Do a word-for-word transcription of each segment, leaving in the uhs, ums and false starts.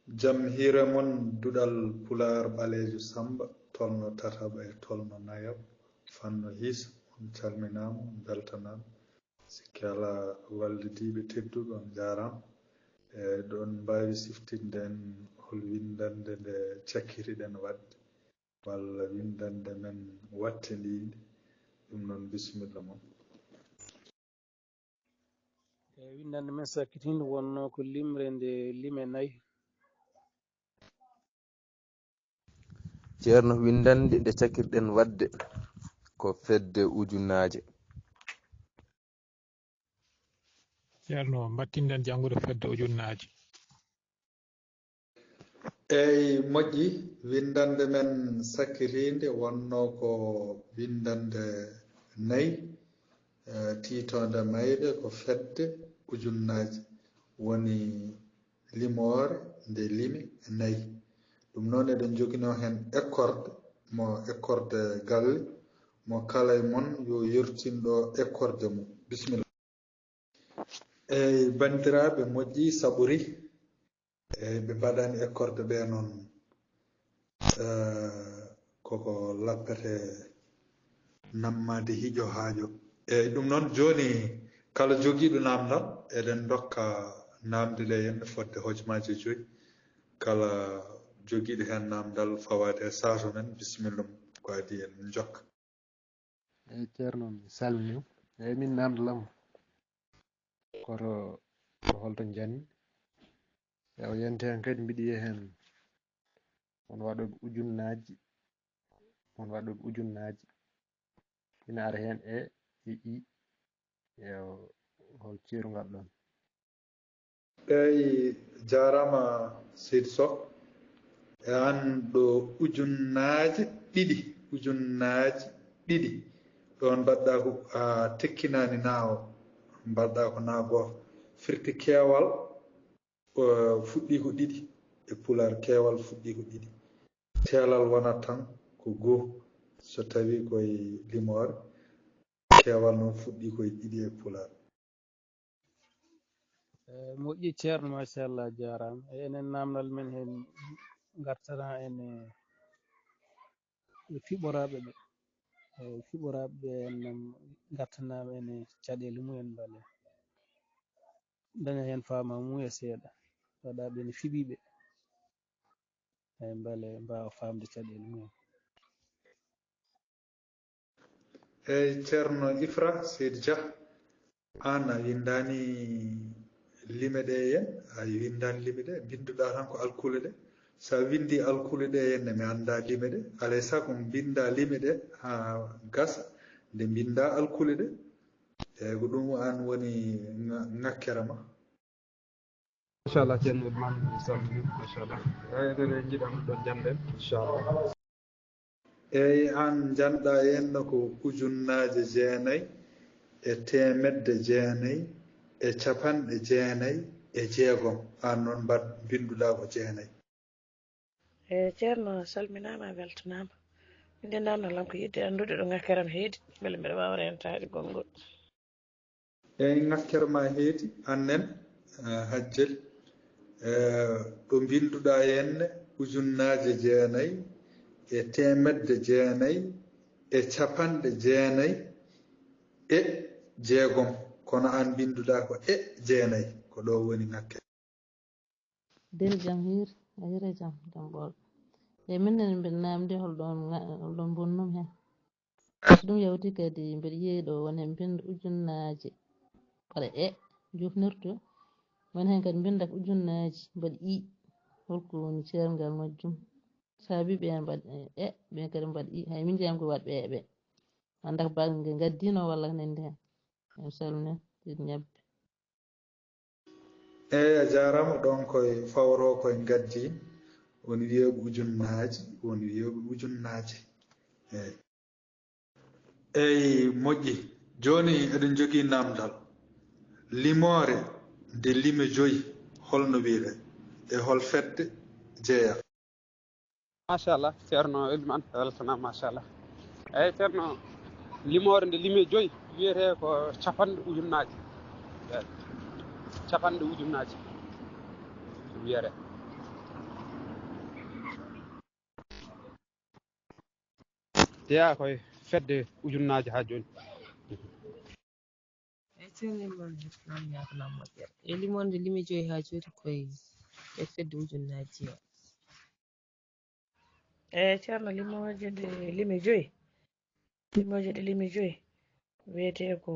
Jam hiire mon, duɗal Pulaar ɓaleejo Sammba, tolno tataɓa e tolno nayaɓa, fanno hiisa, on calminaama, on mbeltanaama. Sikke alaa, wallidiiɓe tedduɓe, on njaaraama. E ɗon mbaawi siftinde en hol winndannde nde cakkiri-ɗen waɗde, walla winndannde men waɗtiniinde? Ɗum noon, bisimilla mon. E winndannde men sakkitiinde wonnoo ko limre nde lime nayi. Ceerno, winndannde nde cakkirɗen waɗde ko fedde ujunnaaje. Ceerno, mbattinɗen janngude fedde ujunnaaje. Eey, moƴƴi, winndannde men sakkitiinde wonnoo ko winndannde nayi, eh, tiitoonde mayre ko fedde ujunnaaje, woni limoore nde lime nayi. Ɗum noon eɗen njoginoo heen ekkorde, mo ekkorde galle, mo kala e mon yo yertin ɗo ekkorde mum. Bisimilla. Eey, banndiraaɓe moƴƴi saɓori, eey, ɓe mbaɗani ekkorde ɓe noon, eh, koko lappete nammaade hijo haajo. Eey, ɗum noon jooni kala jogiiɗo naamndal, eɗen ndokka naamnde nde yimɓe fodde hojomaaji joyi. Kala jogiiɗo heen naamndal fawaade e saato men, bisimilla mum, ko adii en njokka. Eey, Ceerno, mi salmini. Eey, min naamndal am koto ko holto njani? E o yonti heen kadi mbiɗo yiya heen won waɗooɓe ujunnaaji, won waɗooɓe ujunnaaji. Ina ara heen e, e i, e hol ceerungal ɗoon? Eey, jaaraama seydi Soh. E aan ɗo ujunnaaje ɗiɗi, ujunnaaje ɗiɗi. Ɗoon mbaɗɗaa ko a tekkinaani naawo, mbaɗɗaa ko naa gooto. Firti keewal, eh, fuɗɗii ko ɗiɗi e Pulaar, keewal fuɗɗii ko ɗiɗi. Teelal wonat tan ko goo, so tawii ko e limoore, keewal noon fuɗɗii ko e ɗiɗi e Pulaar. Eey, moƴƴi Ceerno, machallah, jaaraama. E enen naamndal men heen ngartanaa en e, e fiɓoraaɓe ɓe. Eey, fiɓoraaɓe ɓe en nam ngartanaama en e caɗeele mumen mbele daña heen faamaamuya seeɗa. Waɗa ɓe no fiɓiiɓe. Eey, mbele mbaawa faamde caɗeele mumen. Eey, Ceerno Ifra Seydi Jah, aan a winndaani lime ɗe yen, a winndaani lime ɗe, mbinnduɗaa tan ko alkule ɗe. So a winndii alkule ɗe yen ne, mi anndaa lime ɗe. Alaa e sago mbinndaa lime ɗe haa gasa, nde mbinndaa alkule ɗe. Eey, ko ɗum aan woni ŋa-, ŋakkere ma. Machallah, Ceerno Ousmane, mi salmini, machallah. Eey, eɗen njiɗa ɗo jannde, inchallah. Eey, aan njanɗaa heen no ko ujunnaaje jeenayi e teemedde jeenayi e capanɗe jeenayi e jeegom. Aan noon mbaɗ, mbinnduɗaa ko jeenayi. Eey, Ceerno, a salminaama, a weltanaama. Min de naamndal am ko yiɗde anndude ɗo ŋakkere am heedi, mbele mbeɗa waawa reentaade konngol. Eey, ŋakkere ma heedi, aan nene, eh, Hajjel, eh, ɗo mbinnduɗaa heen ne, ujunnaaje jeenayi e teemedde jeenayi e capanɗe jeenayi e jeegom, kono aan mbinnduɗaa ko e jeenayi, ko ɗo woni ŋakkere. Nden jam hiiri, a hiirii jam, jam ɓoolo. E min nene mbiɗa naamndi hol ɗoon ŋa-, hol ɗoon mbonnumi heen. So ɗum yawti kadi mbiɗa yiya ɗo won heen mbinndu ujunnaaje, mbaɗa e, juufnirtu. Won heen kadi mbinnda ko ujunnaaji, mbaɗa i. Holko woni ceerngal majjum? Saabii ɓeen mbaɗa e, ɓeen kadi mbaɗa i. Hay min njeeyam ko waɗɓe e ɓe. Annda ko baɗ-, ngaddiino walla ko nanndi heen. En calminii, Seydi Ñabbe. Eey, a jaaraama. Ɗoon koye fawro koye ngaddi, won wiyooɓe ujunnaaji, won wiyooɓe ujunnaaje. Eey. Eey, moƴƴi. Jooni eɗen njogii naamndal. Limoore nde lime joyi, hol no wiyetee? E hol fedde jeyaa? Machallah, Ceerno Eliman, weltanaama, machallah. Eey, Ceerno, limoore nde lime joyi wiyetee ko capanɗe ujunnaaje. Eey. Capanɗe ujunnaaje wiyetee. Jeyaa koye fedde ujunnaaji haa jooni. E ceerno Limon Islam yaaka lam moƴƴere. E limorde lime joyi haa jooni koye e fedde ujunnaaji jeewa. E ceerno limooje ɗe lime joyi. Limooje ɗe lime joyi. Wiyetee ko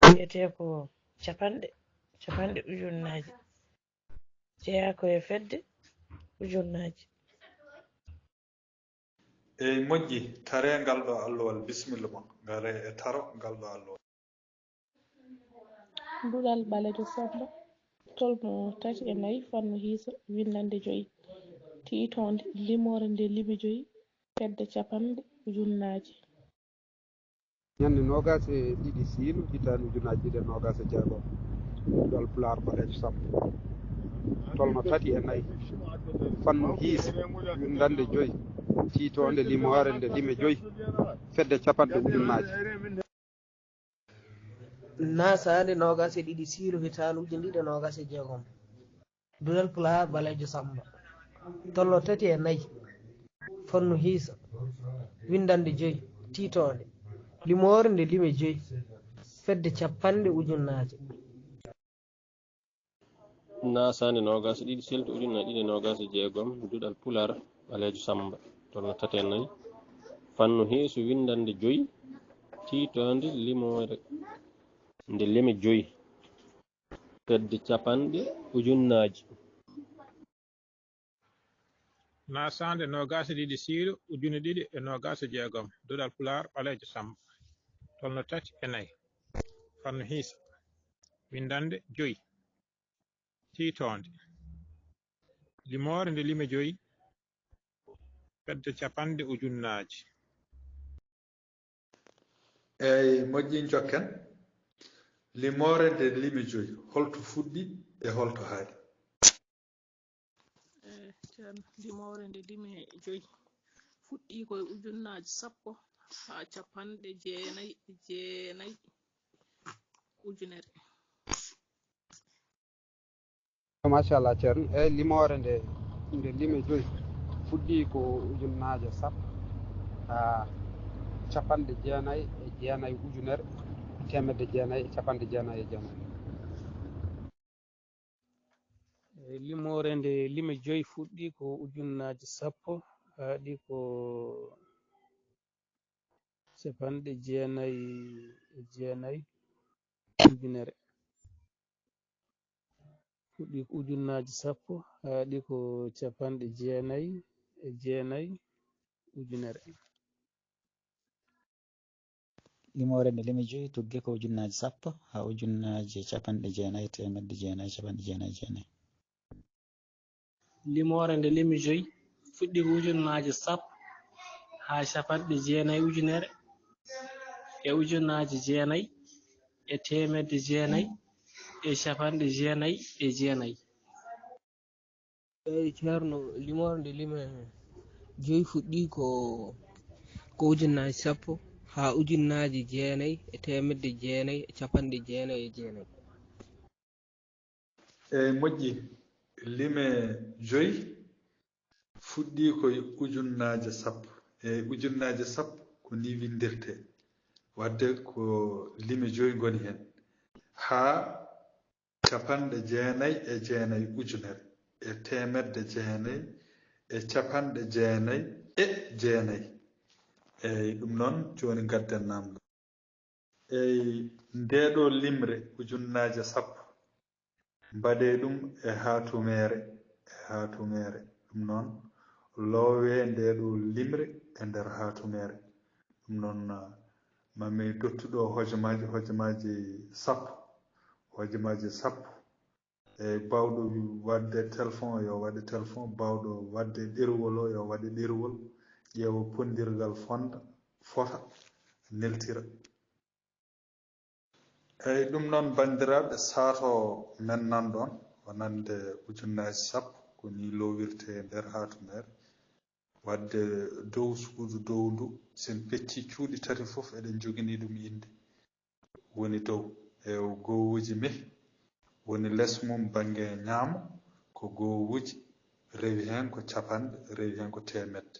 wiyetee ko capanɗe capanɗe ujunnaaji. Jeyaa ko e fedde ujunnaaji. Eey moƴƴi, taree ngal ɗoo alluwal, bisimilla ma, ngaree e taro ngal ɗoo alluwal. Duɗal ɓaleejo samba, tolno tati e nayi, fannu hiisa, winndannde joyi, tiitoonde, limoore nde lime joyi, fedde capanɗe ujunnaaji. Ñande noogaas e ɗiɗi siilu hitaande ujunaaji ɗiɗi e noogaas e jeego, duɗal pulaar ɓaleejo samba, tolno tati e nayi, fannu hiisa, winndannde joyi, tiitoonde limoore nde lime joyi, fedde capanɗe ujunnaaji. Naasaande noogaas e ɗiɗi siilu hitaande ujine ɗiɗi e noogaas e jeegom, duɗal pulaar ɓaleejo samba, tolno tati e nayi, fannu hiisa, winndannde joyi, tiitoonde, limoore nde lime joyi, fedde capanɗe ujunnaaje. Naasaande noogaas e ɗiɗi siilu ujunaaji ɗiɗi e noogaas e jeegom, duɗal pulaar ɓaleejo samba, tolno tati e nayi, fannu hiisa, winndannde joyi, tiitoonde, limoore nde lime joyi, fedde capanɗe ujunnaaji. Naasaande noogaas e ɗiɗi siilu ujine ɗiɗi e noogaas e jeegom, duɗal pulaar ɓaleejo samba, tolno tati e nayi, fannu hiisa, winndannde joyi, tiitoonde, limoore nde lime joyi, fedde capanɗe ujunnaaji. Eey moƴƴi, njokken. Limoore nde lime joyi, holto fuɗɗi e holto haaɗi? Eey ceerno, limoore nde lime joyi fuɗɗii ko e ujunnaaji sappo haa capanɗe jeenayi e jeenayi ujunere. Machallah ceerno, eey limoore nde nde lime joyi fuɗɗii ko ujunnaaje sappo haa capanɗe jeenayi e jeenayi ujunere teemedde jeenayi e capanɗe jeenayi e jeenayi. Eey limoore nde lime joyi fuɗɗii ko ujunnaaje sappo haaɗi ko capanɗe jeenayi e jeenayi ujunere. Fuɗɗii ko ujunnaaje sappo haaɗi ko capanɗe jeenayi e jeenayi ujunere. Limoore nde lime joyi tuggii ko ujunnaaje sappo haa ujunnaaje capanɗe jeenayi teemedde jeenayi capanɗe jeenayi e jeenayi. Limoore nde lime joyi fuɗɗii ko ujunnaaje sappo haa capanɗe jeenayi ujunere e ujunnaaje jeenayi e teemedde jeenayi e capanɗe jeenayi e jeenayi. Eey ceerno, limoore nde lime joyi fuɗɗii ko ko ujunnaaje sappo haa ujunnaaje jeenayi e teemedde jeenayi e capanɗe jeenayi e jeenayi. Eey moƴƴi, lime joyi fuɗɗii ko e ujunnaaje sappo. Eey ujunnaaje sappo ko nii winndirtee, waɗde ko lime joyi ngoni heen haa capanɗe jeenayi e jeenayi ujunere e teemedde jeenayi e capanɗe jeenayi e jeenayi. Eey ɗum noon jooni ngadden naamndal. Eey ndee ɗoo limre ujunnaaje sappo mbaɗee ɗum e haatumeere e haatumeere. Ɗum noon loowee ndee ɗoo limre e nder haatumeere. Ɗum noon ma mi dottu ɗoo hojomaaji hojomaaji sappo hojomaaji sappo. Eey baawɗo waɗde telefon yo waɗe telefon, baawɗo waɗde ɗerewol o yo waɗe ɗerewol, ƴeewa ponndirgal fonda, fota, neltira. Eey ɗum noon banndiraaɓe, saato men nan ɗoon wonande ujunnaaje sappo ko nii loowirtee e nder haatumeere. Waɗde dow suudu dow ndu, so en peccii cuuɗi tati fof eɗen njoginii ɗum innde. Woni dow e gowuuji mehdi, woni les mum bannge ñaamo ko gowuuji, rewi heen ko capanɗe, rewi heen ko teemedde.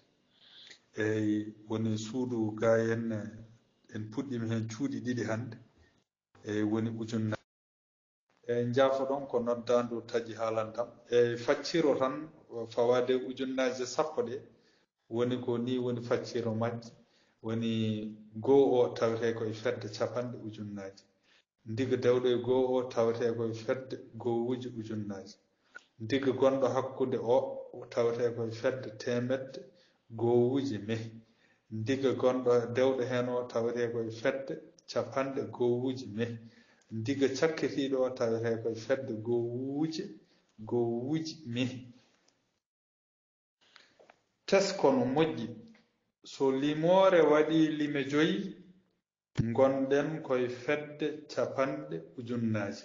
Eyi, woni suudu ga en, en puɗɗiima heen cuuɗi ɗiɗi hannde. Eyi, woni ujunna. Eyi, njaafoɗon ko noddaandu taƴi haalantam. Eyi, facciro tan fawaade ujunnaaje sappo ɗe, woni ko ni woni facciro majji. Woni goo o tawetee ko e fedde capanɗe ujunnaaje. Ndiga dewɗo e goo o tawetee ko e fedde goowuuji ujunnaaje. Ndiga gonɗo hakkunde o tawetee ko e fedde teemedde goowuuji meh. Ndiga gonɗo dewɗo heen o tawetee ko e fedde capanɗe goowuuji meh. Ndiga cakkitiiɗo o tawetee ko e fedde goowuuje, goowuuji meh. Tesko no moƴƴi. So limoore waɗii lime joyi, ngonɗen ko e fedde capanɗe ujunnaaje.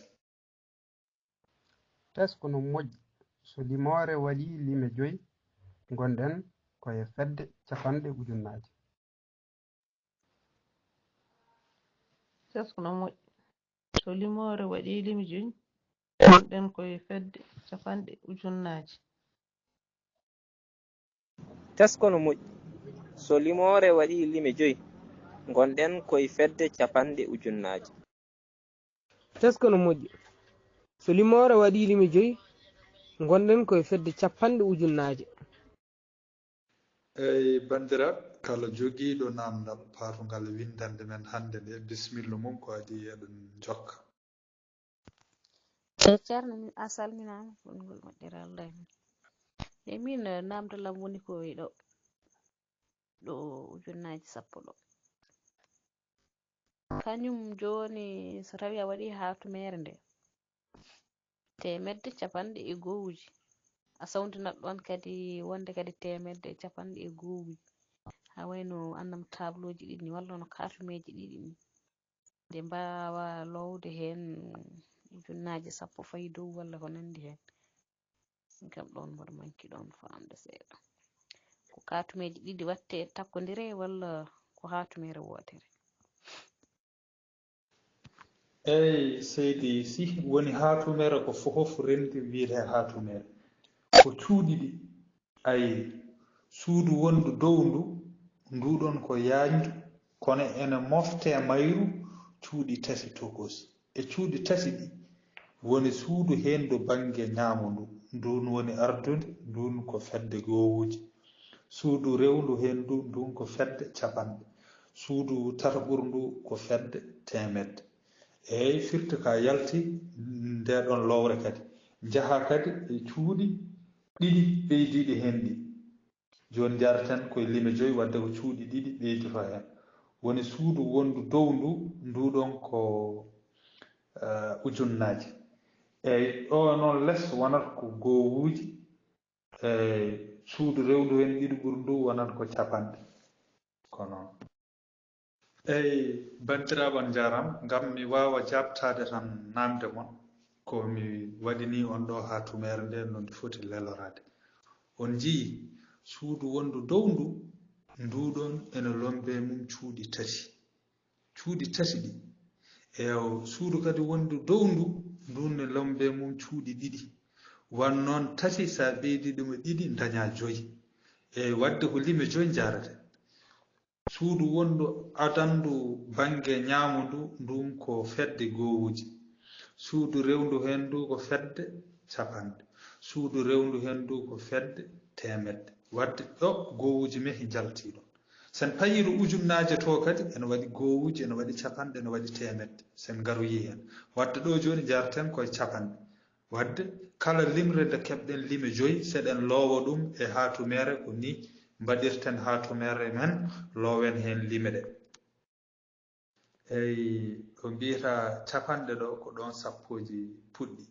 Tesko no moƴƴi. So limoore waɗii lime joyi, ngonɗen ko e fedde capanɗe ujunnaaje. Tesko no moƴƴi. So limoore waɗii lime joyi, ngonɗen ko e fedde capanɗe ujunnaaje. Tesko no moƴƴi. So limoore waɗii lime joyi, ngonɗen ko e fedde capanɗe ujunnaaje. Tesko no moƴƴi. So limoore waɗii lime joyi, ngonɗen ko e fedde capanɗe ujunnaaje. Eyi, banndiraaɓe, kala jogiiɗo naamndal paatungal winndannde men hannde nde, bisimilla mum, ko adii eɗen njokka. E ceerno, mi a salminaama, fulngol moƴƴere Allah e min. E min, eh, naamndal am woni ko e ɗo, ɗo ujunnaaji sappo ɗo. Kañum jooni, so tawii a waɗii haatumere nde, teemedde capanɗe e goowuji, a sawndinat ɗoon kadi wonde kadi teemedde e capanɗe e goowuji. Haa wayno annam tableauji ɗiɗi ni, walla hono kaatumeeji ɗiɗi ni. Nde mbaawa loowde heen ujunnaaje sappo fayi dow walla ko nanndi heen. Min kam ɗoon mboɗo manki ɗoon faamde seeɗa. Ko kaatumeeje ɗiɗi waɗte takkondire walla ko haatumere wootere? Eyi, seydi Sih, woni haatumere ko fof renndi wiyetee haatumere. Ko cuuɗi ɗi, ayi, suudu wondu dow ndu, ndu ɗoon ko yaajndu, kono ene moftee mayru cuuɗi tati tokosi. E cuuɗi tati ɗi, woni suudu henndu bannge ñaamo ndu, nduun woni ardude, nduun ko fedde goowuji. Suudu rewndu henndu, nduun ko fedde capanɗe. Suudu tataɓurndu ko fedde teemedde. Eey, firti ka yalti ndee ɗoon lowre kadi. Njaha kadi e cuuɗi ɗiɗi ɓeydiiɗi heen ɗi. Jooni njaareten koye lime joyi, waɗde ko cuuɗi ɗiɗi ɓeydotoo heen. Woni suudu wondu dow ndu, ndu ɗoon ko, eh, ujunnaaje. Eey, ɗo noon les wonata ko goowuuji, eey, suudu rewndu heen ɗiɗi ɓurndu wonata ko capanɗe. Ko noon. Eey, banndiraaɓe, on njaaraama. Ngam mi waawa jaabtaade tan naamnde mon, ko mi waɗi nii on ɗo haatumere nde no ndi foti leloraade. On njiyii, suudu wondu dow ndu, ndu ɗoon ene lombee mum cuuɗi tati. Cuuɗi tati ɗi. Eewo, suudu kadi wondu dow ndu, ndu ne lombee mum cuuɗi ɗiɗi. Wan noon tati, so a ɓeydii ɗum e ɗiɗi, ndañaa joyi. Eey, waɗde ko lime joyi njaareten. Suudu wondu adandu bannge ñaamo ndu, ndun ko fedde goowuji. Suudu rewndu heen ndu ko fedde capanɗe. Suudu rewndu heen ndu ko fedde teemedde. Waɗde ɗo goowuji mehi njaltii ɗo. Sen payii ɗo ujunnaaje to kadi, ene waɗi goowuji, ene waɗi capanɗe, ene waɗi teemedde. Sen ngaroyii heen. Waɗde ɗo jooni njaareten koye capanɗe. Waɗde kala limre nde keɓɗen lime joyi, seɗen loowa ɗum e haatumere, ko ni mbaɗirten haatumere men, loowen heen lime ɗe. Eey, ko mbiyata capanɗe ɗo, ko ɗoon sappooji puɗɗi.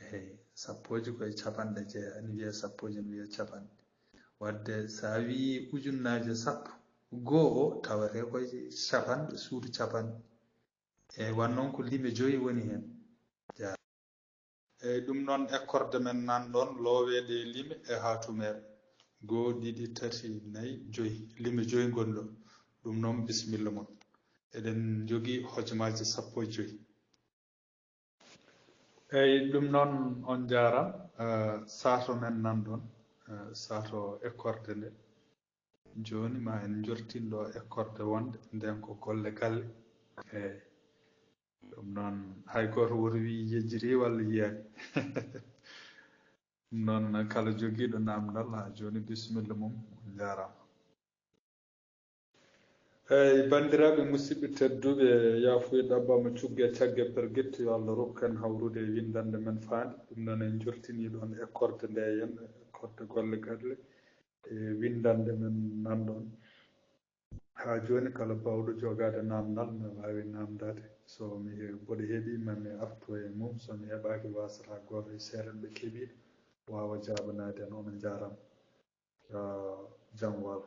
Eey, sappooji koye capanɗe jeyaa, ene wiyee sappooji, ene wiyee capanɗe. Waɗde so a wiyii ujunnaaje sappo, goo o tawetee koye capanɗe, suudu capanɗe. Eey, wan noon ko lime joyi woni heen. Eey, ɗum noon ekkorde men nan ɗoon looweede e lime e haatumere. Goo, ɗiɗi, tati, nayi, joyi. Lime joyi ngoni ɗo. Ɗum noon, bisimilla mon. Eɗen njogii hojomaaji sappo e joyi. Eey, ɗum noon, on njaaraama. Eh, saato men nan ɗoon, eh, saato ekkorde nde. Jooni ma en njortin ɗo ekkorde wonde, nden ko golle galle. Eeyi. Ɗum noon, hay gooto woto wii yejjiti walla yiyaani. Ɗum noon, kala jogiiɗo naamndal, haa jooni, bisimilla mum, on njaaraama. Eeyi, banndiraaɓe, musidɓe tedduɓe, yaafuya ɗabbaama cugge cagge pergit, yo Allah rokku en hawrude e winndannde men faande. Ɗum noon, en njortinii ɗoon ekkorde nde, yen ekkorde golle galle e winndannde men nanɗon. Haa jooni, kala baawɗo jogaade naamndal, na waawi naamndaade. So mi he-, mboɗo heɓii, ma mi arto e mum. So mi heɓaaki, waasata gooto e seeɗa ɓe keɓiiɗo waawa jaabanaade en. On njaaraama. Yo jam wal.